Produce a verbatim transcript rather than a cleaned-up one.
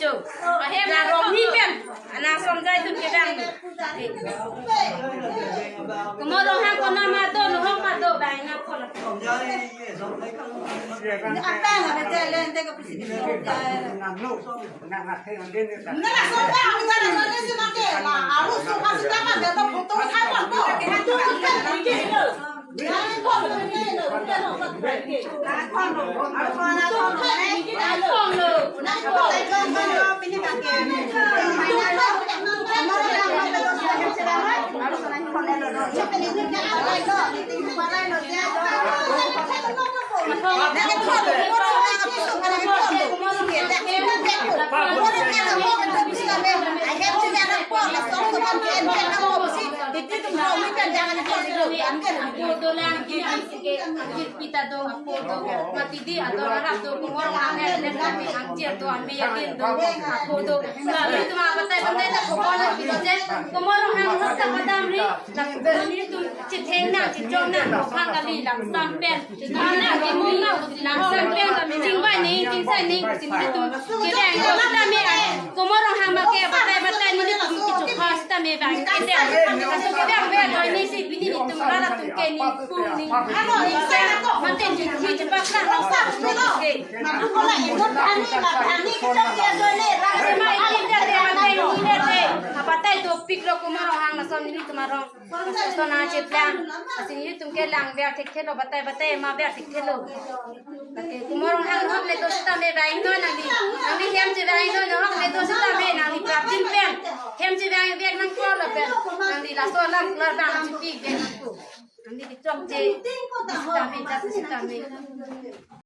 Ahem na Rongni pen, ana Somjai atum kedang. Komoronghang konat ma do, nohok ma do, bang na kon. Apa yang ada jalan, dia ke presiden. Apo do lang, kita do, apo do, mati di, ador arap do, komoronghang le, le kami angchir do, ame yakin do, apo do. Lalu itu ma batai batai ta komoronghang pilo je, komoronghang rasa padam ri, lalu itu chitheng nang, chichong nang, kophang kali, langsam pen, nang, nang, langsam pen, chingbai ni, chingsai ni, chingbai tu, kedang do, sita me, komoronghang ma ke, batai batai ni, tu, kichu khas, sita me bang, kedang, kedang, kedang, ni si, bini ni, tum, rara, tum, ke, ni, pung, ni, ano, ni, sa, mate, ni, ni, cepat, sa, rasa, ni, ke. Sema ini dia dia, mate ini dia dia. Apatai topik lo komoronghang lason nelitum arong. Lason na cheplang. Lasi nelitum ke lang ver thekthelo, batai batai ma ver thekthelo. Lasi komoronghang hok le do sita me bang noi nangli. Nangli hem chevang noi, hok le do sita me nangli prapjin pen. Hem chevang ver nang klo lo pen. Nangli lason lang keluar bang chepi ver nangpo. Nangli kechok je. Sita me, sita me.